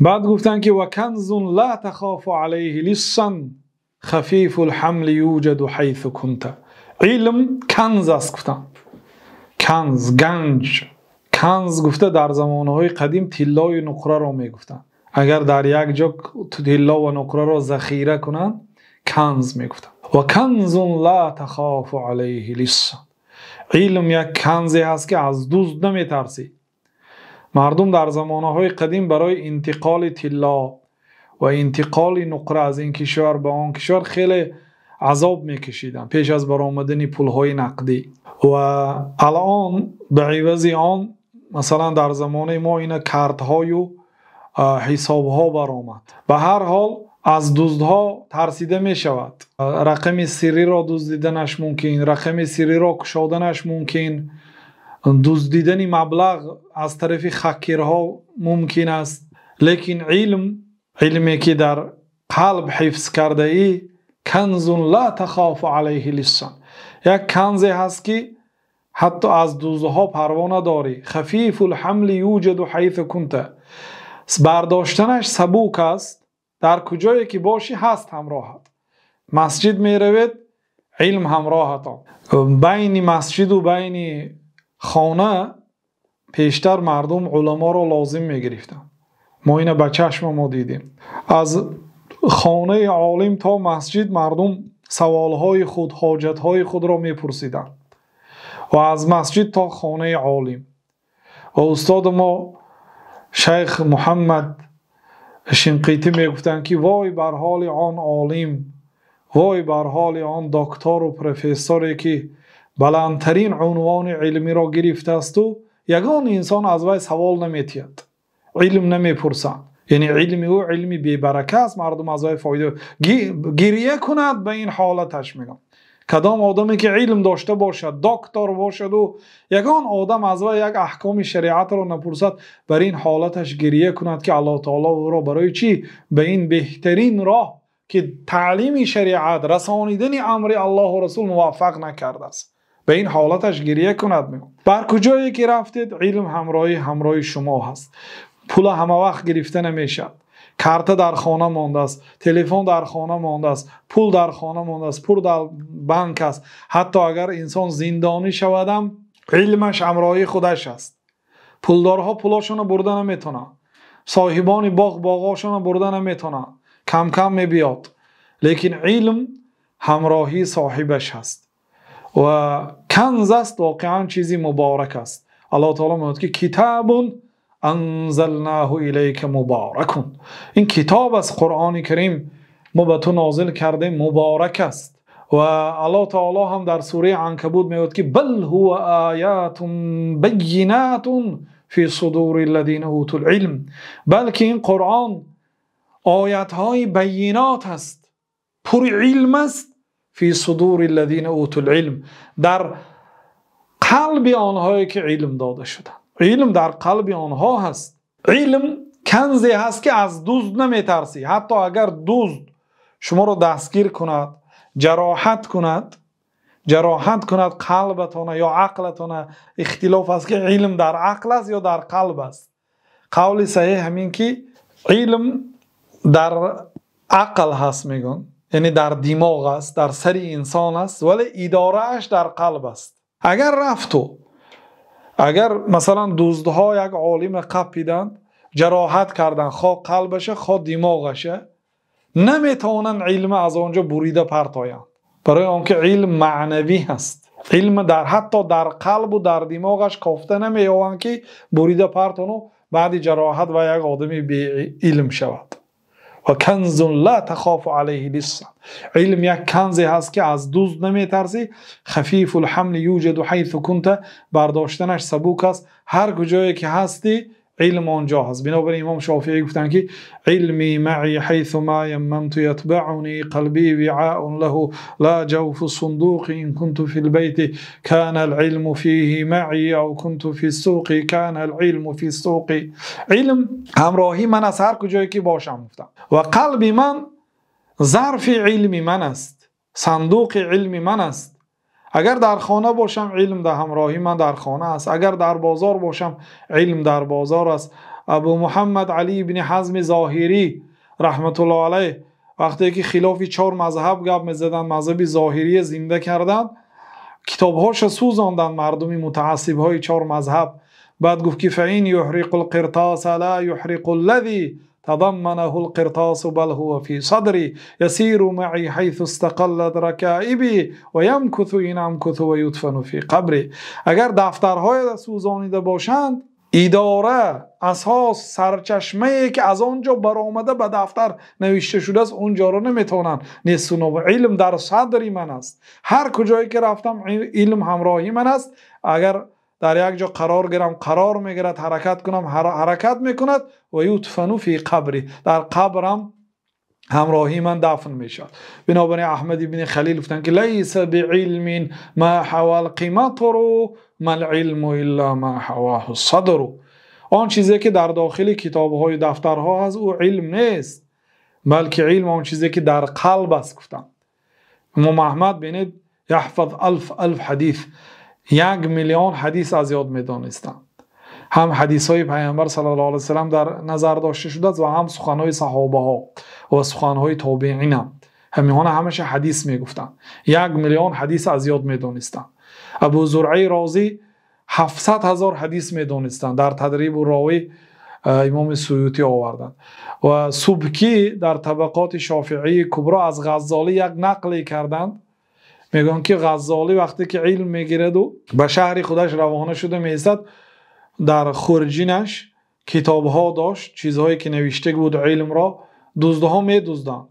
Баъд гуфтанд ки ва канзун ла тахофу алайҳи лиссан хафифул ҳамли юҷаду ҳайсу кунта. Илм канз аст гуфтанд. Канз, ганҷ. Канз гуфта дар замонҳои қадим тиллою нуқраро мегуфтанд. Агар дар як ҷо тилло ва нуқраро захира кунанд, канз мегуфтанд. Ва канзун ла тахофу алайҳи лиссан. Илм як канзе ҳаст ки аз дузд наметарсӣ. Мардум дар замонҳои қадим барои интиқоли тилло ва интиқоли нуқра аз ин кишвар ба он кишвар хеле азоб мекашиданд пеш аз баромадани пулҳои нақдӣ. Ва алон ба ивази он масалан дар замони мо ина картҳою ҳисобҳо баромад. Ба ҳар ҳол аз дуздҳо тарсида мешавад. Рақами сирриро дуздиданаш мумкин, рақами сирриро кушоданаш мумкин, дуздидани маблағ аз тарафи хакерҳо мумкин аст. Лекин илм, илме ки дар қалб ҳифз кардаӣ, канзун ла тахофу алайҳи лиссан. Як канзе ҳаст ки ҳатто аз дуздҳо парво надорӣ. Хафифул ҳамли юҷаду ҳайсу кунта. Бардоштанаш сабук аст, дар куҷое ки бошӣ ҳаст ҳамроҳат. Масҷид меравед, илм ҳамроҳатон. Байни масҷиду байни хона пештар мардум уламоро лозим мегирифтанд. Мо ина ба чашми мо дидем. Аз хонаи олим то масҷид мардум саволҳои худ, ҳоҷатҳои худро мепурсиданд ва аз масҷид то хонаи олим. Ва устоди мо шайх Муҳаммад Шинқитӣ мегуфтанд ки вой бар ҳоли он олим, вой бар ҳоли он доктору профессоре ки баландтарин унвони илмиро гирифтаасту ягон инсон аз вай савол наметиҳад, илм намепурсад. Яъне илми ӯ илми бебарака аст, мардум аз вай фоида гирия кунад ба ин ҳолаташ мегӯям. Кадом одаме ки илм дошта бошад, доктор бошаду ягон одам аз вай як аҳкоми шариатро напурсад, бар ин ҳолаташ гирия кунад ки Аллоҳ таоло ӯро барои чӣ ба ин беҳтарин роҳ ки таълими шариат, расонидани амри Аллоҳу Расул муваффақ накардааст. Ба ин ҳолаташ гирия кунад мегӯям. Бар куҷое ки рафтед, илм ҳамроҳи шумо ҳаст. Пула ҳама вақт гирифта намешавад. Карта дар хона мондааст, телефон дар хона мондааст, пул дар хона мондааст, пул дар банк аст. Ҳатто агар инсон зиндонӣ шавадам, илмаш ҳамроҳи худаш аст. Пулдорҳо пулошонро бурда наметавонанд, соҳибони боғ боғошонро бурда наметавонанд, кам кам мебиёд. Лекин илм ҳамроҳи соҳибаш аст ва канз аст, воқеан чизи муборак аст. Аллоҳ таоло мегӯяд ки китобун анзалнаху илайка муборакун. Ин китоб аст, Қуръони Карим мо ба ту нозил кардем, муборак аст. Ва Аллоҳ таоло ҳам дар сураи Анкабут мегӯяд ки бал ҳува оятун байинатун фи судури аллазина утул илм. Балки ин Қуръон оятҳои байинот аст, пур илм аст. Фи судури аллазина утул илм, дар қалби онҳое ки илм дода шуданд. Илм дар қалби онҳо ҳаст. Илм канзе ҳаст ки аз дузд наметарсӣ. Ҳатто агар дузд шуморо дастгир кунад, ҷароҳат кунад қалбатона ё ақлатона, ихтилоф аст ки илм дар ақл аст ё дар қалб аст. Қавли саҳеҳ ҳамин ки илм дар ақл ҳаст мегӯянд, яъне дар димоғ аст, дар сари инсон аст, вале идорааш дар қалб аст. Агар рафту агар масалан дуздҳо як олима қапиданд, ҷароҳат карданд, хо қалбаша, хо димоғаша, наметавонанд илма аз он ҷо бурида партоянд. Барои он ки илм маънавӣ ҳаст. Илм дар ҳатто дар қалбу дар димоғаш кофта намеёванд ки бурида партону баъди ҷароҳат ва як одами беилм шавад. Ва канзун ла тахофу алайҳи лиссан. Илм як канзе ҳаст ки аз дузд наметарсӣ. Хафифул ҳамли юҷаду ҳайсу кунта, бардоштанаш сабук аст, ҳар куҷое ки ҳастӣ илм он ҷо ҳаст. Бинобар ин имом Шофеӣ гуфтанд ки илми маъи ҳайсу ма яммамту ятбаъуни қалби виъаун лаҳу ла ҷавфу сундуқи ин кунту фил байти кана алилму фиҳи маъи ав кунту фи суқи кана алилму фи суқи. Илм ҳамроҳи ман аст ҳар куҷое ки бошам гуфтам. Ва қалби ман зарфи илми ман аст, сандуқи илми ман аст. Агар дар хона бошам, илм дар ҳамроҳи ман дар хона аст. Агар дар бозор бошам, илм дар бозор аст. Абу Муҳаммад Алӣ ибни Ҳазми Зоҳирӣ раҳматуллоҳи алайҳ вақте ки хилофи чор мазҳаб гап мезаданд, мазҳаби зоҳирия зинда карданд, китобҳояшро сӯзонданд мардуми мутаассибҳои чор мазҳаб. Баъд гуфт ки فإن يحرق القرطاس لا يحرق الذي تضمنه القرطاس بل هو في صدري يسير معي حيث استقلت ركائبي ويمكث إن أمكث ويدفن في قبري. Агар дафтарҳоро сӯзонида бошанд, идора, асос, сарчашмае ки аз он ҷо баромада ба дафтар навишта шудааст, он ҷоро наметавонанд нест. Илм дар садри ман аст, ҳар куҷое ки рафтам илм ҳамроҳи ман аст. Агар дар як ҷо қарор гирам, қарор мегирад, ҳаракат кунам, ҳаракат мекунад. Ва юдфану фи қабри, дар қабрам ҳамроҳи ман дафн мешавад. Бинобар ин Аҳмад ибни Халил гуфтанд ки лайса биилмин ма ҳавал қиматру мал илму илла ма ҳаваҳу садру. Он чизе ки дар дохили китобҳои дафтарҳо ҳаст, ӯ илм нест, балки илм он чизе ки дар қалб аст гуфтанд. Имом Аҳмад бинед, яҳфаз алф алф ҳадис, 1 миллион ҳадис аз ёд медонистанд. Ҳам ҳадисҳои Паёмбар саллаллоҳу алайҳи васаллам дар назар дошта шудааст ва ҳам суханҳои саҳобаҳо ва суханҳои тобеин. Ҳаминҳо ҳамаша ҳадис мегуфтанд. 1 миллион ҳадис аз ёд медонистанд. Абу Зуръаи Розӣ 700 ҳазор ҳадис медонистанд. Дар Тадрибу Ровӣ Имоми Суютӣ оварданд. Ва Субкӣ дар Табақоти Шофиии Кубро аз Ғаззолӣ як нақле карданд. Мегӯянд ки Ғаззолӣ вақте ки илм мегирад ӯ ба шаҳри худаш равона шуда меистад, дар хурҷинаш китобҳо дошт, чизҳое ки навишта буд илмро, дуздҳо медузданд.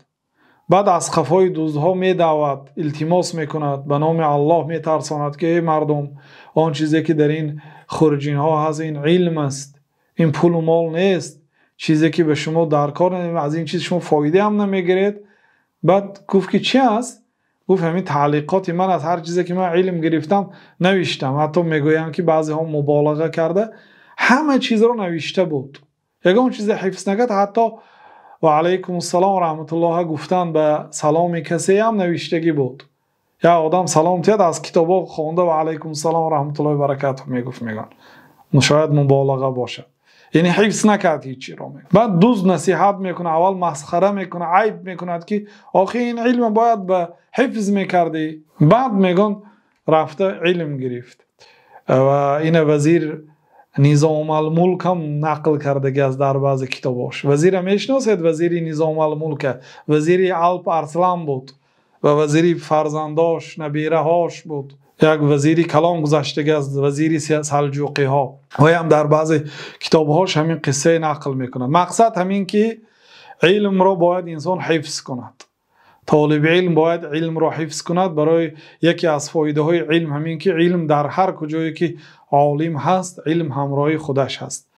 Баъд аз қафои дуздҳо медавад, илтимос мекунад, ба номи Аллоҳ метарсонад ки эй мардум, он чизе ки дар ин хурҷинҳо ҳаст ин илм аст, ин пулу мол нест, чизе ки ба шумо дар кор, аз ин чиз шумо фоида ҳам намегиред. Баъд гуфт ки чӣ аст? Гуфт ҳамин таълиқоти ман аз ҳар чизе ки ман илм гирифтам навиштам. Ҳатто мегӯянд ки баъзеҳо муболиға карда ҳама чизро навишта буд, ягон чизе ҳифз накард. Ҳатто ва алайкум ассалом ва раҳматуллоҳ гуфтан ба саломи касе ҳам навиштагӣ буд. Як одам салом тиҳад, аз китобҳо хонда ва алайкум ассалом ва раҳматуллоҳи ва баракатуҳ мегуфт, мегӯянд шояд муболиға бошад, яъне ҳифз накард ҳеҷ чиро. Баъд дузд насиҳат мекунад, аввал масхара мекунад, айб мекунад ки охи ин илм бояд ба ҳифз мекардӣ. Баъд мегӯянд рафта илм гирифт. Ва ина вазир Низом ал-Мулк ҳам нақл кардагӣ аст дар баъзе китобҳош. Вазира мешиносед? Вазири Низом ал-Мулк, вазири Алп Арслан буд ва вазири фарзандош, набираҳош буд. Як вазири калон гузаштагӣ аст, вазири Салҷуқиҳо. Ва ҳам дар баъзе китобҳош ҳамин қиссае нақл мекунад. Мақсад ҳамин ки илмро бояд инсон ҳифз кунад. Толиби илм бояд илмро ҳифз кунад. Барои яке аз фоидаҳои илм ҳамин ки илм дар ҳар куҷое ки олим ҳаст, илм ҳамроҳи худаш ҳаст.